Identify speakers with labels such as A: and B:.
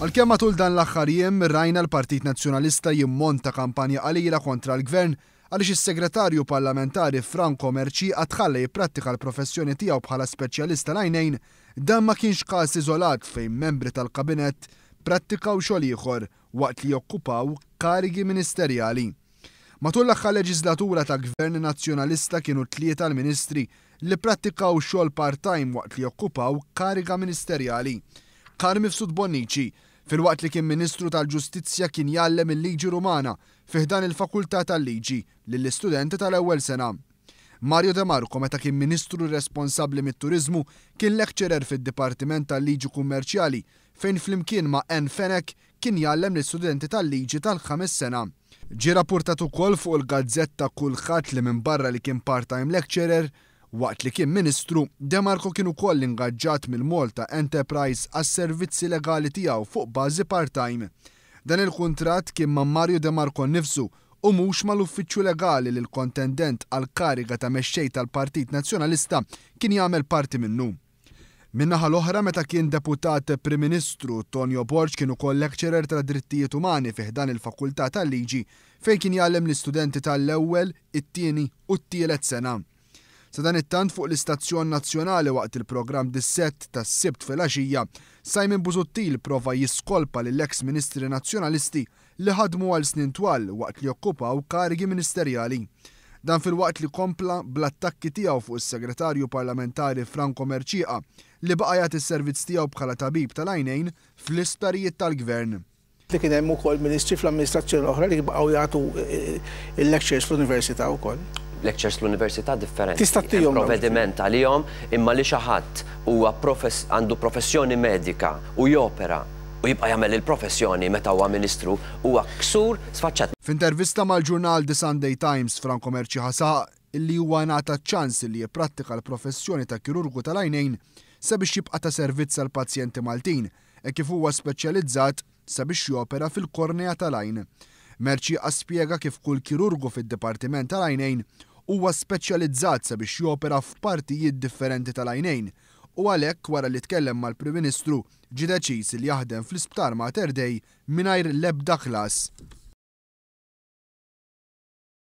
A: Għalkemm matul dan l-aħħar jiem rajna l-Partit Nazzjonalista jimmonta kampanja qalila kontra l-Gvern għaliex is-Segretarju Parlamentari Franco Mercieca tħalla jipprattika l-professjoni tiegħu bħala speċjalist tal-għajnejn, dan ma kienx każ iżolat fejn membri tal-Kabinett prattikaw xogħol ieħor waqt li jokkupaw karigi ministerjali. Matul l-aħħar leġiżlatura ta' Gvern Nazzjonalista kienu tlieta l-Ministri li pprattikaw xogħol part-time waqt li okkupaw kariga ministerjali. Carm Mifsud Bonnici, filwaqt li kien Ministru tal-Ġustizzja kien jgħallem il-Liġi Rumana fi ħdan il-Fakultà tal-Liġi lill-istudenti tal-ewwel sena. Mario De Marco meta kien Ministru responsabbli mit-Turiżmu kien lecturer fid-Dipartiment tal-Liġi Kummerċjali fejn flimkien ma' Ann Fenech kien jgħallem lis-studenti tal-liġi tal-ħames sena. Ġie rappurtat ukoll fuq il-gazzetta Kulħadd li minbarra li kien part-time lecturer, waqt li kien Ministru, De Marco kien ukoll ingaġġat mill-Malta Enterprise għas-servizzi legali tiegħu fuq bażi part-time. Dan il-kuntratt kien ma' Mario De Marco nnifsu u mhux mal-uffiċċju legali li l-kontendent għall-kariga ta' mexxej tal-Partit Nazzjonalista kien jagħmel parti minnu. Min-naħa l-oħra meta kien Deputat Prim Ministru, Tonio Borg kien ukoll lecturer tad-Drittijiet Umani fi ħdan il-Fakultà tal-Liġi fejn kien jgħallem l-istudenti tal-ewwel, it-tieni u t-tielet sena. Sadanittant fuq l-istazzjon nazzjonali waqt il-programm Dissett tas-Sibt filgħaxija, Simon Busuttil prova jiskolpa lill-eks Ministri Nazzjonalisti li ħadmu għal snin twal waqt li okkupaw karigi ministerjali. Dan filwaqt li kompla bl-attakki tiegħu fuq is-Segretarju Parlamentari Franco Mercieca li baqa' jagħti s-servizz tiegħu bħala tabib tal-għajnejn fl-isptarijiet tal-Gvern.
B: Li kien hemm ukoll ministri fl-amministrazzjoni l-oħra li baqgħu jagħtu l-lectures fl-università wkoll.
C: Lectures fl-università differenti.
B: Tista' ttihom.
C: Hemm provvediment għalihom imma li xi ħadd huwa għandu professjoni medika u jopera u jibqa' jagħmel il-professjoni meta huwa Ministru huwa ksur sfaċċat.
A: F'intervista mal-ġurnal The Sunday Times, Franco Mercieca saħaq illi huwa ngħata ċ-ċans illi jipprattika l-professjoni ta' kirurgu tal-għajnejn sabiex jibqa' ta' servizz għall-pazjenti Maltin hekk kif huwa speċjalizzat sabiex jopera fil-kornea tal-għajn. Mercieca spjega kif kull kirurgu fid-dipartiment tal-għajnejn huwa speċjalizzat sabiex jopera f'partijiet differenti tal-għajnejn u għalhekk wara li tkellem mal-Prim Ministru ġie deċiż li jaħdem fl-Isptar Mater Dei mingħajr l-ebda ħlas.